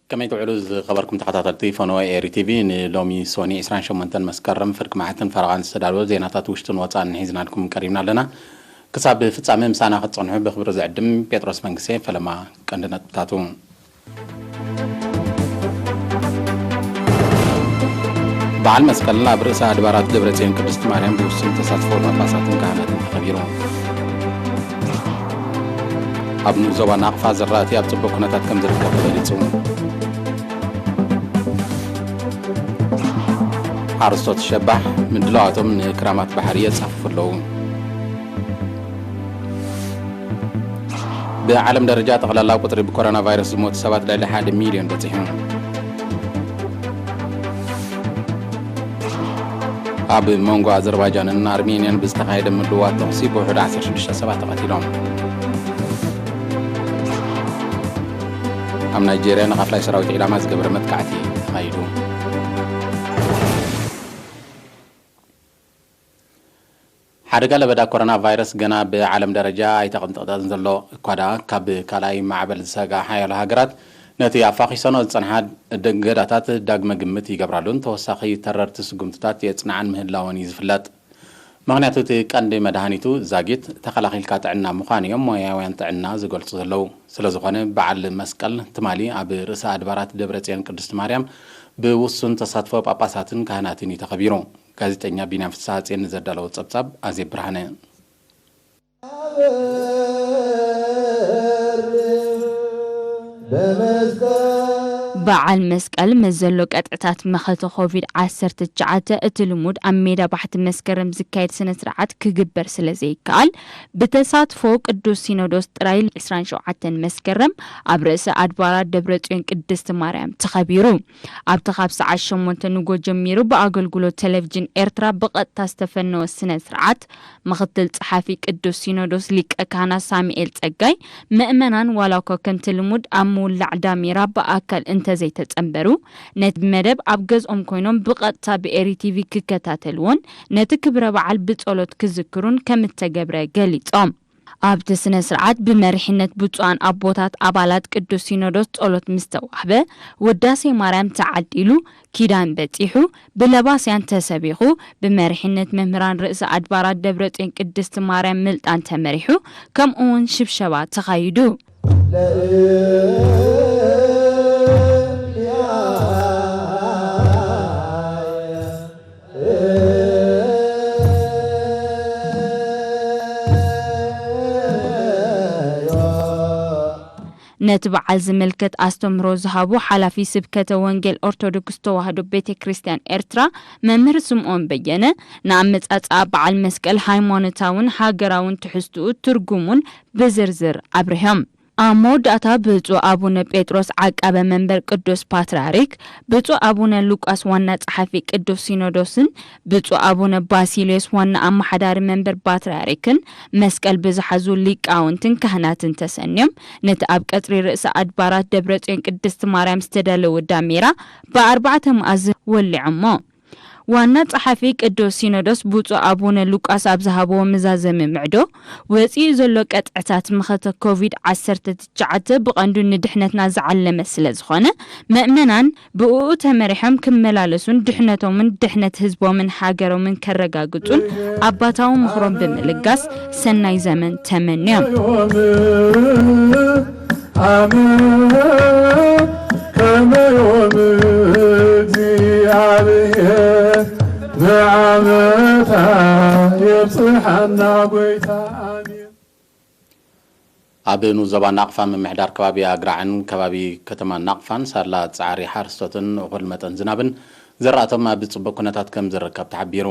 ከመይ ትውዕሉ ዝኸበርኩም ተኸታተልቲ ፈነወ ኤሪ ቲቪ? ንሎሚ ሶኒ ዕስራን ሸሞንተን መስከረም ፍርቂ መዓልትን ፈረቓን ዝተዳለወ ዜናታት ውሽጥን ወፃእን ሒዝናልኩም ቀሪብና ኣለና። ክሳብ ፍጻሜ ምሳና ክትጸንሑ ብኽብሪ ዝዕድም ጴጥሮስ መንግስቴ። ፈለማ ቀንዲ ነጥብታቱ። በዓል መስቀል ኣብ ርእሰ ኣድባራት ደብረጽዮን ቅድስት ማርያም ብውሱን ተሳትፎ ጳጳሳትን ካህናትን ተኸቢሩ። ኣብ ንኡስ ዞባ ናቕፋ ዝራእቲ ኣብ ጽቡቕ ኩነታት ከም ዝርከብ ተገሊጹ። ሓረስቶት ሸባሕ ምድላዋቶም ንክራማት ባሕሪ የጻፍፉ ኣለዉ። ብዓለም ደረጃ ጠቕላላ ቁጽሪ ብኮሮና ቫይረስ ዝሞቱ ሰባት ልዕሊ ሓደ ሚልዮን በጺሑ። ኣብ መንጎ ኣዘርባይጃንን ኣርሜንያን ብዝተኻየደ ምልውዋጥ ተኹሲ ብውሑድ ዓሰርተ ሽዱሽተ ሰባት ተቐቲሎም። ኣብ ናይጄርያ ንቓፍላይ ሰራዊት ዒላማ ዝገበረ መጥቃዕቲ ተኻይዱ። ሓደጋ ለበዳ ኮሮና ቫይረስ ገና ብዓለም ደረጃ ኣይተቐንጠጠን ዘሎ እኳ ደኣ፣ ካብ ካልኣይ ማዕበል ዝሰግኣ ሓያሎ ሃገራት ነቲ ኣፋኺሰኖ ዝጸንሓ እገዳታት ዳግመ ግምት ይገብራሉን ተወሳኺ ተረርቲ ስጉምትታት የጽንዓን ምህላወን እዩ ዝፍለጥ። ምኽንያቱ እቲ ቀንዲ መድሃኒቱ ዛጊት ተኸላኺልካ ጥዕና ምዃኑ እዮም ሞያውያን ጥዕና ዝገልጹ ዘለዉ። ስለ ዝኾነ በዓል መስቀል ትማሊ ኣብ ርእሰ ኣድባራት ደብረጽዮን ቅድስት ማርያም ብውሱን ተሳትፎ ጳጳሳትን ካህናትን እዩ ተኸቢሩ። ጋዜጠኛ ቢንያም ፍስሓጽዮን ንዘዳለዎ ጸብጻብ ኣዜብ ብርሃነ። በዓል መስቀል ምስ ዘሎ ቀጥዕታት መኸተ ኮቪድ ዓሰርተ ትሽዓተ እቲ ልሙድ ኣብ ሜዳ ባሕቲ መስከረም ዝካየድ ስነ ስርዓት ክግበር ስለ ዘይከኣል ብተሳትፎ ቅዱስ ሲኖዶስ ጥራይ ዕስራን ሸውዓተን መስከረም ኣብ ርእሰ ኣድባራት ደብረጽዮን ቅድስት ማርያም ተኸቢሩ። ኣብቲ ካብ ሰዓት ሸሞንተ ንጎ ጀሚሩ ብኣገልግሎት ቴሌቪዥን ኤርትራ ብቐጥታ ዝተፈነወ ስነ ስርዓት ምኽትል ጸሓፊ ቅዱስ ሲኖዶስ ሊቀ ካህናት ሳሙኤል ጸጋይ፣ ምእመናን ዋላ እኳ ከምቲ ልሙድ ኣብ ምውላዕ ዳሜራ ብኣካል እንተዘይተጸንበሩ፣ ነቲ መደብ ኣብ ገዝኦም ኮይኖም ብቐጥታ ብኤሪ ቲቪ ክከታተልዎን ነቲ ክብረ በዓል ብጸሎት ክዝክሩን ከምእተገብረ ገሊጾም። ኣብቲ ስነ ስርዓት ብመሪሕነት ብፁዓን ኣቦታት ኣባላት ቅዱስ ሲኖዶስ ጸሎት ምስ ተዋህበ፣ ውዳሴ ማርያም ተዓዲሉ፣ ኪዳን በጺሑ፣ ብለባስያን ተሰቢኹ፣ ብመሪሕነት መምህራን ርእሰ ኣድባራት ደብረጽዮን ቅድስት ማርያም ምልጣን ተመሪሑ፣ ከምኡውን ሽብሸባ ተኻይዱ። ነቲ በዓል ዝምልከት ኣስተምህሮ ዝሃቡ ሓላፊ ስብከተ ወንጌል ኦርቶዶክስ ተዋህዶ ቤተ ክርስቲያን ኤርትራ መምህር ስምዖን በየነ፣ ንኣመጻጽኣ በዓል መስቀል ሃይማኖታውን ሃገራውን ትሕዝትኡ፣ ትርጉሙን ብዝርዝር ኣብሪሆም። ኣብ መወዳእታ ብፁዕ ኣቡነ ጴጥሮስ ዓቃበ መንበር ቅዱስ ፓትርያርክ፣ ብፁዕ ኣቡነ ሉቃስ ዋና ጸሓፊ ቅዱስ ሲኖዶስን ብፁዕ ኣቡነ ባሲልዮስ ዋና ኣመሓዳሪ መንበር ፓትርያርክን መስቀል ብዝሓዙ ሊቃውንትን ካህናትን ተሰንዮም ነቲ ኣብ ቀጽሪ ርእሰ ኣድባራት ደብረጽዮን ቅድስት ማርያም ዝተዳለወ ዳሜራ ብኣርባዕተ መኣዝን ወሊዖሞ። ዋና ጸሓፊ ቅዱስ ሲኖዶስ ብፁዕ ኣቡነ ሉቃስ ኣብ ዝሃብዎ መዛዘሚ ምዕዶ፣ ወጺኡ ዘሎ ቀጥዕታት መኸተ ኮቪድ ዓሰርተ ትሽዓተ ብቐንዱ ንድሕነትና ዝዓለመ ስለ ዝኾነ፣ ምእመናን ብእኡ ተመሪሖም ክመላለሱን ድሕነቶምን ድሕነት ህዝቦምን ሃገሮምን ከረጋግጹን ኣባታዊ ምኽሮም ብምልጋስ ሰናይ ዘመን ተመንዮም። ኣመ ከመ ዮም እግዚኣብሔር ንዓመታ የብጽሓና ጎይታ። ኣሜን። ኣብ ንኡስ ዞባ ናቕፋ ምምሕዳር ከባቢ ኣግራዕን ከባቢ ከተማ ናቕፋን ሳላ ጻዕሪ ሓረስቶትን እኹል መጠን ዝናብን ዝራእቶም ኣብ ጽቡቕ ኩነታት ከም ዝርከብ ተሓቢሩ።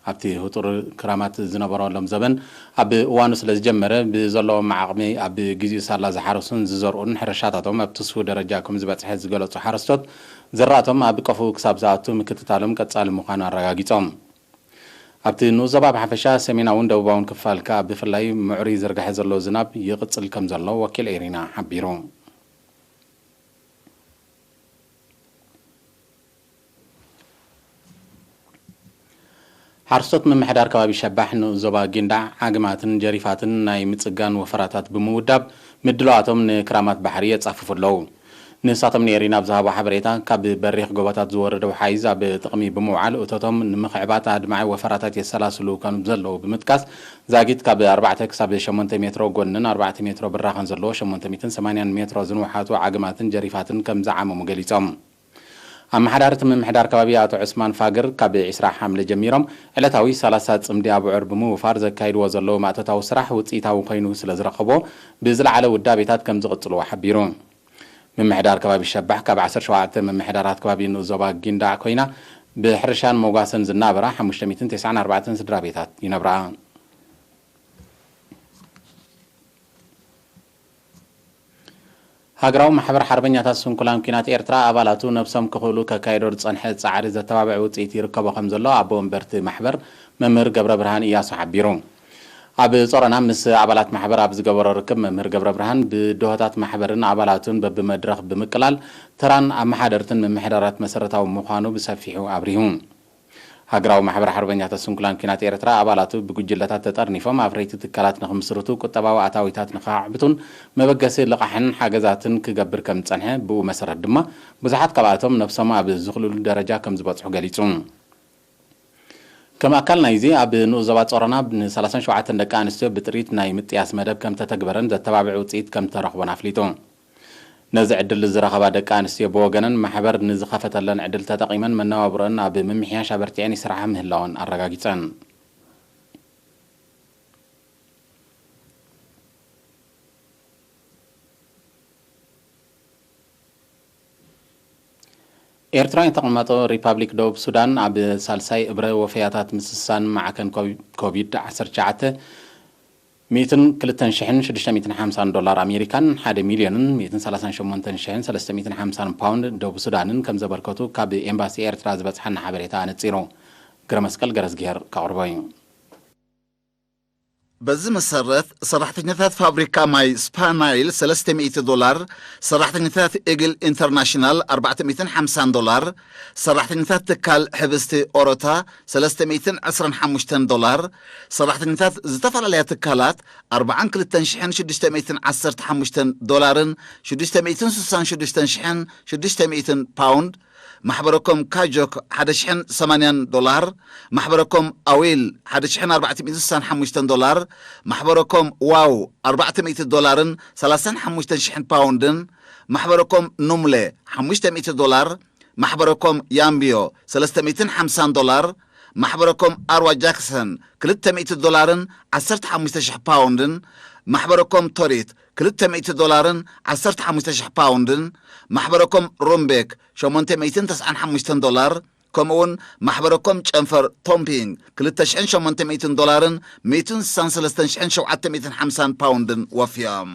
ኣብቲ ህጡር ክራማት ዝነበረሎም ዘበን ኣብ እዋኑ ስለ ዝጀመረ፣ ብዘለዎም ዓቕሚ ኣብ ግዜኡ ሳላ ዝሓረሱን ዝዘርኡን ሕርሻታቶም ኣብ ትስፉው ደረጃ ከም ዝበጽሐ ዝገለጹ ሓረስቶት፣ ዝራእቶም ኣብ ቀፉ ክሳብ ዝኣቱ ምክትታሎም ቀጻሊ ምዃኑ ኣረጋጊጾም። ኣብቲ ንኡስ ዞባ ብሓፈሻ፣ ሰሜናውን ደቡባውን ክፋል ከኣ ብፍላይ ምዕሩይ ዝርግሐ ዘሎ ዝናብ ይቕጽል ከም ዘሎ ወኪል ኤሪና ሓቢሩ። ሓረስቶት ምምሕዳር ከባቢ ሸባሕ ንኡስ ዞባ ጊንዳዕ ዓግማትን ጀሪፋትን ናይ ምጽጋን ወፈራታት ብምውዳብ ምድላዋቶም ንክራማት ባሕሪ የጻፍፉ ኣለዉ። ንሳቶም ንኤሪና ኣብ ዝሃቦ ሓበሬታ፣ ካብ በሪኽ ጎቦታት ዝወርድ ውሓይዝ ኣብ ጥቕሚ ብምውዓል፣ እቶቶም ንምኽዕባት ኣድማዒ ወፈራታት የሰላስሉ ከም ዘለዉ ብምጥቃስ፣ ዛጊት ካብ ኣርባዕተ ክሳብ ሸሞንተ ሜትሮ ጎንን ኣርባዕተ ሜትሮ ብራኸን ዘለዎ ሸሞንተ ሚእትን ሰማንያን ሜትሮ ዝንውሓቱ ዓግማትን ጀሪፋትን ከም ዝዓመሙ ገሊጾም። ኣመሓዳሪ እቲ ምምሕዳር ከባቢ ኣቶ ዑስማን ፋግር፣ ካብ ዕስራ ሓምለ ጀሚሮም ዕለታዊ ሰላሳ ጽምዲ ኣብዑር ብምውፋር ዘካይድዎ ዘለዉ ማእቶታዊ ስራሕ ውጽኢታዊ ኮይኑ ስለ ዝረኸቦ፣ ብዝለዓለ ውዳቤታት ከም ዝቕጽልዎ ሓቢሩ። ምምሕዳር ከባቢ ሸባሕ ካብ ዓሰርተ ሸውዓተ ምምሕዳራት ከባቢ ንኡስ ዞባ ጊንዳዕ ኮይና፣ ብሕርሻን መጓሰን ዝናበራ ሓሙሽተ ሚእትን ተስዓን ኣርባዕተን ስድራ ቤታት ይነብራ። ሃገራዊ ማሕበር ሓርበኛታት ስንኩላን ኲናት ኤርትራ፣ ኣባላቱ ነብሶም ክኽእሉ ከካይዶ ዝጸንሐ ጻዕሪ ዘተባብዕ ውጽኢት ይርከቦ ከም ዘሎ ኣቦ ወንበርቲ ማሕበር መምህር ገብረ ብርሃን እያሱ ሓቢሩ። ኣብ ጾሮና ምስ ኣባላት ማሕበር ኣብ ዝገበሮ ርክብ፣ መምህር ገብረ ብርሃን፣ ብድሆታት ማሕበርን ኣባላቱን በብመድረኽ ብምቅላል፣ ተራን ኣመሓደርትን ምምሕዳራት መሰረታዊ ምዃኑ ብሰፊሑ ኣብሪሁ። ሃገራዊ ማሕበር ሓርበኛታት ስንኩላን ኲናት ኤርትራ፣ ኣባላቱ ብጉጅለታት ተጠርኒፎም ኣፍረይቲ ትካላት ንኽምስርቱ፣ ቁጠባዊ ኣታዊታት ንኽኣዕብቱን መበገሲ ልቓሕን ሓገዛትን ክገብር ከም ዝጸንሐ፣ ብኡ መሰረት ድማ ብዙሓት ካብኣቶም ነብሶም ኣብ ዝኽልሉ ደረጃ ከም ዝበጽሑ ገሊጹ። ከም ኣካል ናይዚ፣ ኣብ ንኡስ ዞባ ጾሮና ን ሰላሳን ሸውዓተን ደቂ ኣንስትዮ ብጥሪት ናይ ምጥያስ መደብ ከም ተተግበረን ዘተባብዕ ውጽኢት ከም ተረኽቦን ኣፍሊጡ። ነዚ ዕድል ዝረኸባ ደቂ ኣንስትዮ ብወገነን፣ ማሕበር ንዝኸፈተለን ዕድል ተጠቒመን መነባብሮአን ኣብ ምምሕያሽ ኣበርቲዐን ይሰርሓ ምህላወን ኣረጋጊጸን። ኤርትራውያን ተቐማጦ ሪፓብሊክ ደቡብ ሱዳን ኣብ ሳልሳይ እብረ ወፈያታት ምስሳን ማዕከን ኮቪ-፣ ኮቪድ ዓሰርተ ትሽዓተ ሚእትን ክልተን ሽሕን ሽዱሽተ ሚእትን ሓምሳን ዶላር ኣሜሪካን ሓደ ሚልዮንን ሚእትን ሰላሳን ሸሞንተን ሽሕን ሰለስተ ሚእትን ሓምሳን ፓውንድ ደቡብ ሱዳንን ከም ዘበርከቱ ካብ ኤምባሲ ኤርትራ ዝበጽሓና ሓበሬታ ኣነጺሩ። ግረ መስቀል ገረዝግሄር ከቕርቦ እዩ። በዚ መሰረት፣ ሰራሕተኛታት ፋብሪካ ማይ ስፓናይል ሰለስተ ሚእቲ ዶላር፣ ሰራሕተኛታት ኢግል ኢንተርናሽናል ኣርባዕተ ሚእትን ሓምሳን ዶላር፣ ሰራሕተኛታት ትካል ሕብስቲ ኦሮታ ሰለስተ ሚእትን ዕስራን ሓሙሽተን ዶላር፣ ሰራሕተኛታት ዝተፈላለያ ትካላት ኣርባዓን ክልተን ሽሕን ሽዱሽተ ሚእትን ዓሰርተ ሓሙሽተን ዶላርን ሽዱሽተ ሚእትን ስሳን ሽዱሽተን ሽሕን ሽዱሽተ ሚእትን ፓውንድ፣ ማሕበረኮም ካጆክ ሓደ ሽሕን ሰማንያን ዶላር፣ ማሕበረኮም ኣዊል ሓደ ሽሕን ኣርባዕተ ሚእትን ስሳን ሓሙሽተን ዶላር፣ ማሕበረኮም ዋው ኣርባዕተ ሚእቲ ዶላርን ሰላሳን ሓሙሽተን ሽሕን ፓውንድን፣ ማሕበረኮም ኑምለ ሓሙሽተ ሚእቲ ዶላር፣ ማሕበረኮም ያምብዮ ሰለስተ ሚእትን ሓምሳን ዶላር፣ ማሕበረኮም ኣርዋ ጃክሰን ክልተ ሚእቲ ዶላርን ዓሰርተ ሓሙሽተ ሽሕ ፓውንድን፣ ማሕበረኮም ቶሪት ክልተ ሚእቲ ዶላርን ዓሰርተ ሓሙሽተ ሽሕ ፓውንድን፣ ማሕበረኮም ሩምቤክ ሸሞንተ ሚእትን ተስዓን ሓሙሽተን ዶላር፣ ከምኡውን ማሕበረኮም ጨንፈር ቶምፒንግ ክልተ ሽሕን ሸሞንተ ሚእትን ዶላርን ሚእትን ስሳን ሰለስተን ሽሕን ሸውዓተ ሚእትን ሓምሳን ፓውንድን ወፍዮም።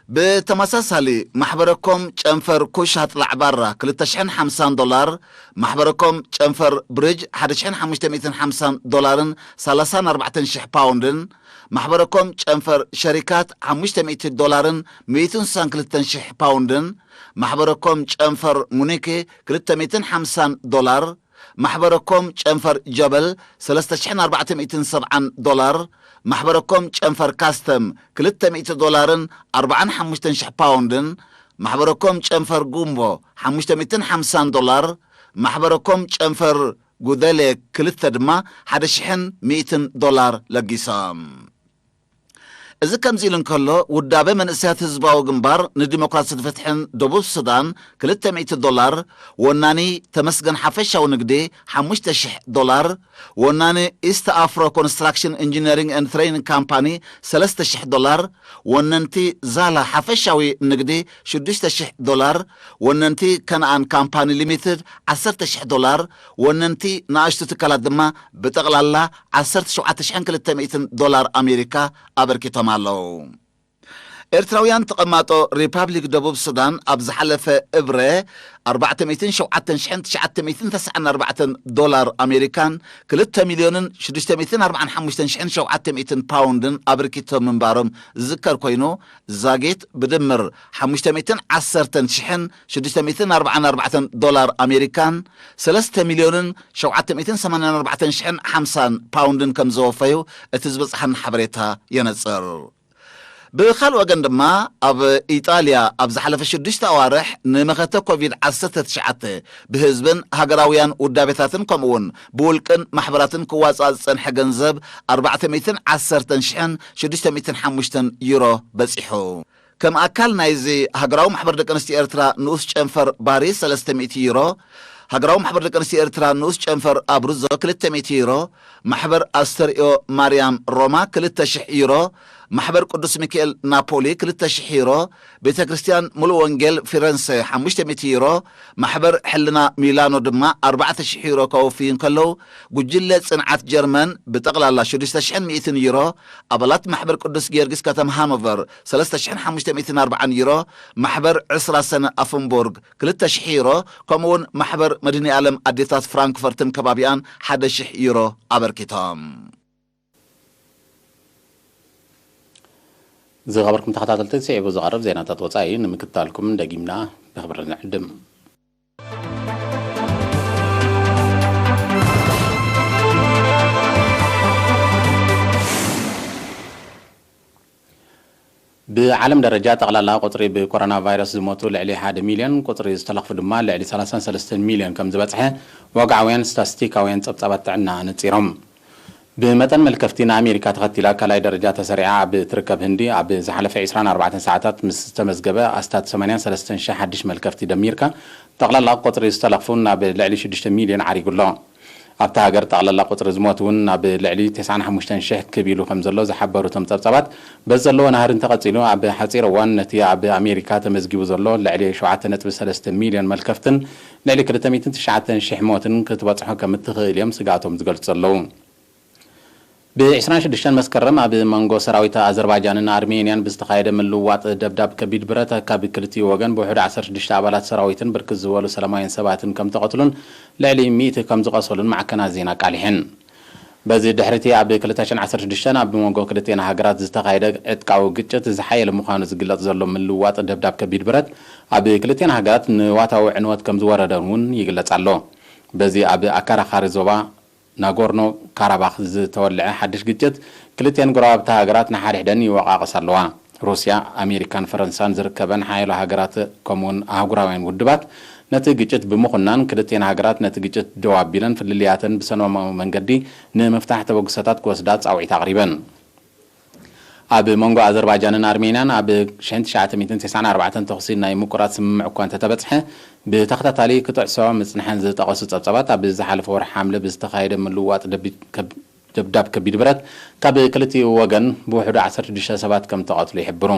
ብተመሳሳሊ፣ ማሕበረኮም ጨንፈር ኩሽ ኣጥላዕ ባራ ክልተ ሽሕን ሓምሳን ዶላር፣ ማሕበረኮም ጨንፈር ብሪጅ ሓደ ሽሕን ሓሙሽተ ሚእትን ሓምሳን ዶላርን ሰላሳን ኣርባዕተን ሽሕ ፓውንድን፣ ማሕበረኮም ጨንፈር ሸሪካት ሓሙሽተ ሚእቲ ዶላርን ሚእትን ስሳን ክልተን ሽሕ ፓውንድን፣ ማሕበረኮም ጨንፈር ሙኒክ ክልተ ሚእትን ሓምሳን ዶላር፣ ማሕበረኮም ጨንፈር ጀበል ሰለስተ ሽሕን ኣርባዕተ ሚእትን ሰብዓን ዶላር፣ ማሕበረኮም ጨንፈር ካስተም ክልተ ሚእቲ ዶላርን ኣርባዓን ሓሙሽተን ሽሕ ፓውንድን፣ ማሕበረኮም ጨንፈር ጉምቦ ሓሙሽተ ሚእትን ሓምሳን ዶላር፣ ማሕበረኮም ጨንፈር ጉደሌ ክልተ ድማ ሓደ ሽሕን ሚእትን ዶላር ለጊሶም። እዚ ከምዚ ኢሉ እንከሎ፣ ውዳበ መንእሰያት ህዝባዊ ግንባር ንዲሞክራስን ፍትሕን ደቡብ ሱዳን ክልተ ሚእቲ ዶላር፣ ወናኒ ተመስገን ሓፈሻዊ ንግዲ ሓሙሽተ ሽሕ ዶላር፣ ወናኒ ኢስት ኣፍሮ ኮንስትራክሽን ኢንጂነሪንግ ኤንድ ትሬኒንግ ካምፓኒ ሰለስተ ሽሕ ዶላር፣ ወነንቲ ዛላ ሓፈሻዊ ንግዲ ሽዱሽተ ሽሕ ዶላር፣ ወነንቲ ከነኣን ካምፓኒ ሊሚትድ ዓሰርተ ሽሕ ዶላር፣ ወነንቲ ንኣሽቱ ትካላት ድማ ብጠቕላላ ዓሰርተ ሸውዓተ ሽሕን ክልተ ሚእትን ዶላር ኣሜሪካ ኣበርኪቶም ኣለዉ። ኤርትራውያን ተቐማጦ ሪፓብሊክ ደቡብ ሱዳን ኣብ ዝሓለፈ እብረ ኣርባዕተ ሚእትን ሸውዓተን ሽሕን ትሽዓተ ሚእትን ተስዓን ኣርባዕተን ዶላር ኣሜሪካን ክልተ ሚልዮንን ሽዱሽተ ሚእትን ኣርባዓን ሓሙሽተን ሽሕን ሸውዓተ ሚእትን ፓውንድን ኣበርኪቶም ምንባሮም ዝዝከር ኮይኑ፣ ዛጊት ብድምር ሓሙሽተ ሚእትን ዓሰርተን ሽሕን ሽዱሽተ ሚእትን ኣርባዓን ኣርባዕተን ዶላር ኣሜሪካን ሰለስተ ሚልዮንን ሸውዓተ ሚእትን ሰማንያን ኣርባዕተን ሽሕን ሓምሳን ፓውንድን ከም ዘወፈዩ እቲ ዝበጽሓና ሓበሬታ የነጽር። ብኻልእ ወገን ድማ፣ ኣብ ኢጣልያ ኣብ ዝሓለፈ ሽዱሽተ ኣዋርሕ ንመኸተ ኮቪድ ዓሰርተ ትሽዓተ ብህዝብን ሃገራውያን ውዳቤታትን ከምኡውን ብውልቅን ማሕበራትን ክዋጻእ ዝጸንሐ ገንዘብ ኣርባዕተ ሚእትን ዓሰርተን ሽሕን ሽዱሽተ ሚእትን ሓሙሽተን ዩሮ በጺሑ። ከም ኣካል ናይዚ፣ ሃገራዊ ማሕበር ደቂ ኣንስትዮ ኤርትራ ንኡስ ጨንፈር ባሪስ ሰለስተ ሚእቲ ዩሮ፣ ሃገራዊ ማሕበር ደቂ ኣንስትዮ ኤርትራ ንኡስ ጨንፈር ኣብሩዞ ክልተ ሚእቲ ዩሮ፣ ማሕበር ኣስተርእዮ ማርያም ሮማ ክልተ ሽሕ ዩሮ፣ ማሕበር ቅዱስ ሚካኤል ናፖሊ ክልተ ሽሕ ዩሮ፣ ቤተ ክርስቲያን ሙሉእ ወንጌል ፊረንሰ ሓሙሽተ ሚእቲ ዩሮ፣ ማሕበር ሕልና ሚላኖ ድማ ኣርባዕተ ሽሕ ዩሮ ከወፍዩ እንከለዉ፣ ጉጅለ ጽንዓት ጀርመን ብጠቕላላ ሽዱሽተ ሽሕን ሚእትን ዩሮ፣ ኣባላት ማሕበር ቅዱስ ጊዮርጊስ ከተማ ሃኖቨር ሰለስተ ሽሕን ሓሙሽተ ሚእትን ኣርባዓን ዩሮ፣ ማሕበር ዕስራ ሰነ ኣፍንቡርግ ክልተ ሽሕ ዩሮ፣ ከምኡውን ማሕበር መድኒ ዓለም ኣዴታት ፍራንክፈርትን ከባቢኣን ሓደ ሽሕ ዩሮ ኣበርኪቶም። ዝኸበርኩም ተኸታተልቲ፣ ስዒቡ ዝቐርብ ዜናታት ወጻኢ ንምክትታልኩም ደጊምና ብኽብሪ ንዕድም። ብዓለም ደረጃ ጠቕላላ ቁጽሪ ብኮሮና ቫይረስ ዝሞቱ ልዕሊ ሓደ ሚልዮን፣ ቁጽሪ ዝተለኽፉ ድማ ልዕሊ ሰላሳን ሰለስተን ሚልዮን ከም ዝበጽሐ ወግዓውያን ስታስቲካውያን ጸብጻባት ጥዕና ኣነጺሮም። ብመጠን መልከፍቲ ንኣሜሪካ ተኸቲላ ካልኣይ ደረጃ ተሰሪዓ ኣብ ትርከብ ህንዲ፣ ኣብ ዝሓለፈ ዕስራን ኣርባዕተን ሰዓታት ምስ ዝተመዝገበ ኣስታት ሰማንያን ሰለስተን ሽሕ ሓድሽ መልከፍቲ ደሚርካ፣ ጠቕላላ ቁጽሪ ዝተለኽፉ ናብ ልዕሊ ሽዱሽተ ሚልዮን ዓሪጉ ኣሎ። ኣብታ ሃገር ጠቕላላ ቁጽሪ ዝሞት እውን ናብ ልዕሊ ተስዓን ሓሙሽተን ሽሕ ክብ ኢሉ ከም ዘሎ ዝሓበሩ እቶም ጸብጻባት፣ በዚ ዘለዎ ናህሪ እንተቐጺሉ፣ ኣብ ሓጺር እዋን ነቲ ኣብ ኣሜሪካ ተመዝጊቡ ዘሎ ልዕሊ ሸውዓተ ነጥቢ ሰለስተ ሚልዮን መልከፍትን ልዕሊ ክልተ ሚእትን ትሽዓተን ሽሕ ሞትን ክትበጽሖ ከም እትኽእል እዮም ስግኣቶም ዝገልጹ ዘለዉ። ብ ዕስራን ሽዱሽተን መስከረም ኣብ መንጎ ሰራዊት ኣዘርባይጃንን ኣርሜንያን ብዝተኻየደ ምልውዋጥ ደብዳብ ከቢድ ብረት፣ ካብ ክልቲኡ ወገን ብውሕዱ ዓሰርተ ሽዱሽተ ኣባላት ሰራዊትን ብርክት ዝበሉ ሰላማውያን ሰባትን ከም ተቐትሉን ልዕሊ ሚእቲ ከም ዝቐሰሉን ማዕከናት ዜና ኣቃሊሐን። በዚ ድሕሪቲ ኣብ ክልተ ሽሕን ዓሰርተ ሽዱሽተን ኣብ መንጎ ክልቴን ሃገራት ዝተኻየደ ዕጥቃዊ ግጭት ዝሓየለ ምዃኑ ዝግለጽ ዘሎ ምልውዋጥ ደብዳብ ከቢድ ብረት፣ ኣብ ክልቴን ሃገራት ንዋታዊ ዕንወት ከም ዝወረደን እውን ይግለጽ ኣሎ። በዚ ኣብ ኣከራኻሪ ዞባ ናጎርኖ ካራባኽ ዝተወልዐ ሓድሽ ግጭት፣ ክልቴን ጎረባብቲ ሃገራት ንሓድሕደን ይወቃቐሳ ኣለዋ። ሩስያ፣ ኣሜሪካን ፈረንሳን ዝርከበን ሓያሎ ሃገራት ከምኡውን ኣህጉራውያን ውድባት ነቲ ግጭት ብምኹናን፣ ክልቴን ሃገራት ነቲ ግጭት ደው ኣቢለን ፍልልያተን ብሰላማዊ መንገዲ ንምፍታሕ ተበግሶታት ክወስዳ ጻውዒት ኣቕሪበን። ኣብ መንጎ ኣዘርባይጃንን ኣርሜንያን ኣብ ሽሕን ትሽዓተ ሚእትን ተስዓን ኣርባዕተን ተኹሲ ናይ ምቁራጽ ስምምዕ እኳ እንተተበጽሐ፣ ብተኸታታሊ ክጥዕሶ ምጽንሐን ዝጠቐሱ ጸብጻባት፣ ኣብ ዝሓለፈ ወርሒ ሓምለ ብዝተኻየደ ምልውዋጥ ደቢ-፣ ከብ-፣ ደብዳብ ከቢድ ብረት ካብ ክልቲኡ ወገን ብውሕዱ ዓሰርተ ሽዱሽተ ሰባት ከም ተቐትሉ ይሕብሩ።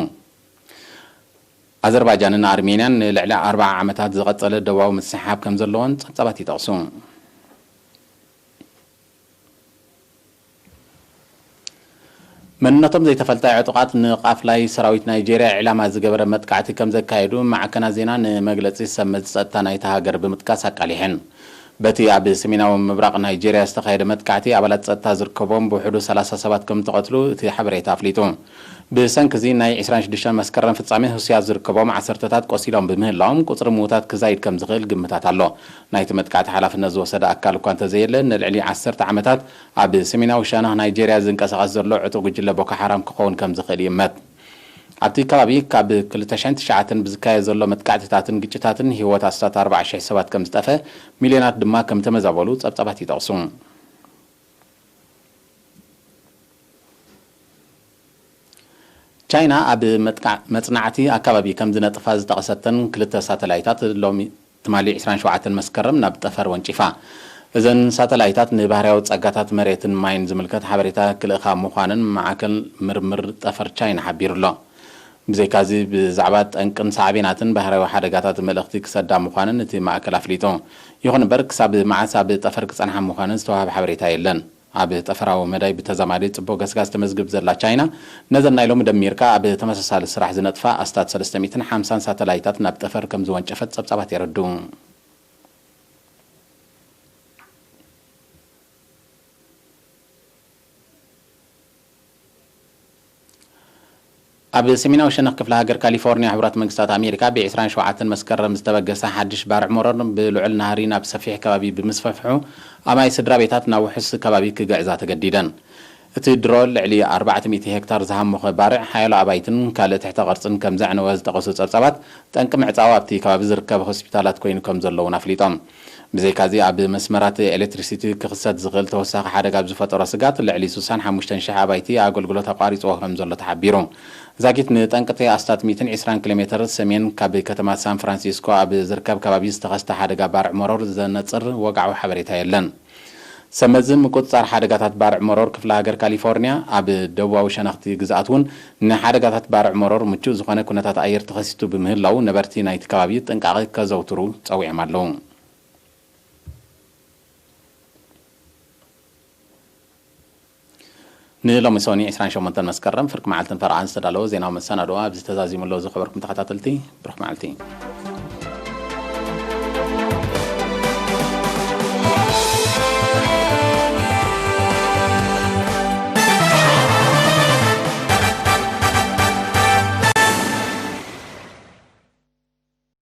ኣዘርባይጃንን ኣርሜንያን ንልዕሊ ኣርብዓ ዓመታት ዝቐጸለ ደባዊ ምስሕሓብ ከም ዘለዎን ጸብጻባት ይጠቕሱ። መንነቶም ዘይተፈልጠ ዕጡቓት ንቃፍላይ ሰራዊት ናይጄርያ ዒላማ ዝገበረ መጥቃዕቲ ከም ዘካየዱ ማዕከናት ዜና ንመግለጺ ሰመዚ ጸጥታ ናይታ ሃገር ብምጥቃስ ኣቃሊሐን። በቲ ኣብ ሰሜናዊ ምብራቕ ናይጄርያ ዝተኻየደ መጥቃዕቲ፣ ኣባላት ጸጥታ ዝርከቦም ብውሕዱ ሰላሳ ሰባት ከም ተቐትሉ እቲ ሓበሬታ ኣፍሊጡ። ብሰንኪ እዚ ናይ ዕስራን ሽዱሽተን መስከረም ፍጻሜ፣ ህሱያት ዝርከቦም ዓሰርተታት ቆሲሎም ብምህላዎም፣ ቁጽሪ ምዉታት ክዛይድ ከም ዝኽእል ግምታት ኣሎ። ናይቲ መጥቃዕቲ ሓላፍነት ዝወሰደ ኣካል እኳ እንተዘየለ፣ ንልዕሊ ዓሰርተ ዓመታት ኣብ ሰሜናዊ ሸነኽ ናይጄርያ ዝንቀሳቐስ ዘሎ ዕጡቕ ጉጅለ ቦኮ ሓራም ክኸውን ከም ዝኽእል ይእመት። ኣብቲ ከባቢ ካብ ክልተ ሽሕን ትሽዓተን ብዝካየድ ዘሎ መጥቃዕትታትን ግጭታትን፣ ህይወት ኣስታት ኣርባዓ ሽሕ ሰባት ከም ዝጠፍአ፣ ሚልዮናት ድማ ከም ተመዛበሉ ጸብጻባት ይጠቕሱ። ቻይና ኣብ መጥቃዕ-፣ መጽናዕቲ ኣከባቢ ከም ዝነጥፋ ዝጠቐሰተን ክልተ ሳተላይታት ሎሚ ትማሊ ዕስራን ሸውዓተን መስከረም ናብ ጠፈር ወንጪፋ። እዘን ሳተላይታት ንባህርያዊ ጸጋታት መሬትን ማይን ዝምልከት ሓበሬታ ክልእኻ ምዃነን ማዕከል ምርምር ጠፈር ቻይና ሓቢሩ ኣሎ። ብዘይካዚ፣ ብዛዕባ ጠንቅን ሳዕቤናትን ባህርያዊ ሓደጋታት መልእኽቲ ክሰዳ ምዃነን እቲ ማእከል ኣፍሊጡ። ይኹን እምበር፣ ክሳብ መዓስ ኣብ ጠፈር ክጸንሓ ምዃነን ዝተዋህበ ሓበሬታ የለን። ኣብ ጠፈራዊ መዳይ ብተዛማዲ ጽቡቕ ገስጋስ ተመዝግብ ዘላ ቻይና፣ ነዘን ናይ ሎሚ ደሚርካ ኣብ ተመሳሳሊ ስራሕ ዝነጥፋ ኣስታት ሰለስተ ሚእትን ሓምሳን ሳተላይታት ናብ ጠፈር ከም ዝወንጨፈት ጸብጻባት የረድኡ። ኣብ ሰሜናዊ ሸነኽ ክፍለ ሃገር ካሊፎርኒያ፣ ሕቡራት መንግስታት ኣሜሪካ ብ ዕስራን ሸውዓተን መስከረም ዝተበገሰ ሓድሽ ባርዕ መሮር ብልዑል ናህሪ ናብ ሰፊሕ ከባቢ ብምስፍሕሑ፣ ኣማይ ስድራ ቤታት ናብ ውሑስ ከባቢ ክግዕዛ ተገዲደን። እቲ ድሮ ልዕሊ ኣርባዕተ ሚእቲ ሄክታር ዝሃሞኸ ባርዕ ሓያሎ ኣባይትን ካልእ ትሕተ ቅርጽን ከም ዘዕነወ ዝጠቐሱ ጸብጻባት፣ ጠንቂ ምዕጻው ኣብቲ ከባቢ ዝርከብ ሆስፒታላት ኮይኑ ከም ዘሎ እውን ኣፍሊጦም። ብዘይካዚ ኣብ መስመራት ኤሌክትሪሲቲ ክኽሰት ዝኽእል ተወሳኺ ሓደጋ ኣብ ዝፈጠሮ ስጋት ልዕሊ ስሳን ሓሙሽተን ሽሕ ኣባይቲ ኣገልግሎት ኣቋሪጽዎ ከም ዘሎ ተሓቢሩ። ዛጊት ንጠንቅቲ ኣስታት ሚእትን ዕስራን ኪሎ ሜትር ሰሜን ካብ ከተማ ሳን ፍራንሲስኮ ኣብ ዝርከብ ከባቢ ዝተኸስተ ሓደጋ ባርዕ መሮር ዘነጽር ወግዓዊ ሓበሬታ የለን። ሰመዚ ምቁጽጻር ሓደጋታት ባርዕ መሮር ክፍለ ሃገር ካሊፎርኒያ ኣብ ደቡባዊ ሸነኽቲ ግዝኣት እውን ንሓደጋታት ባርዕ መሮር ምቹእ ዝኾነ ኩነታት ኣየር ተኸሲቱ ብምህላው ነበርቲ ናይቲ ከባቢ ጥንቃቐ ከዘውትሩ ጸዊዖም ኣለዉ። ንሎሚ ሰኒ ዕስራን ሸሞንተን መስከረም ፍርቂ መዓልትን ፈረቓን ዝተዳለወ ዜናዊ መሰናድኦ ኣብዚ ተዛዚሙ ኣሎ። ዝኸበርኩም ተኸታተልቲ፣ ብሩኽ መዓልቲ።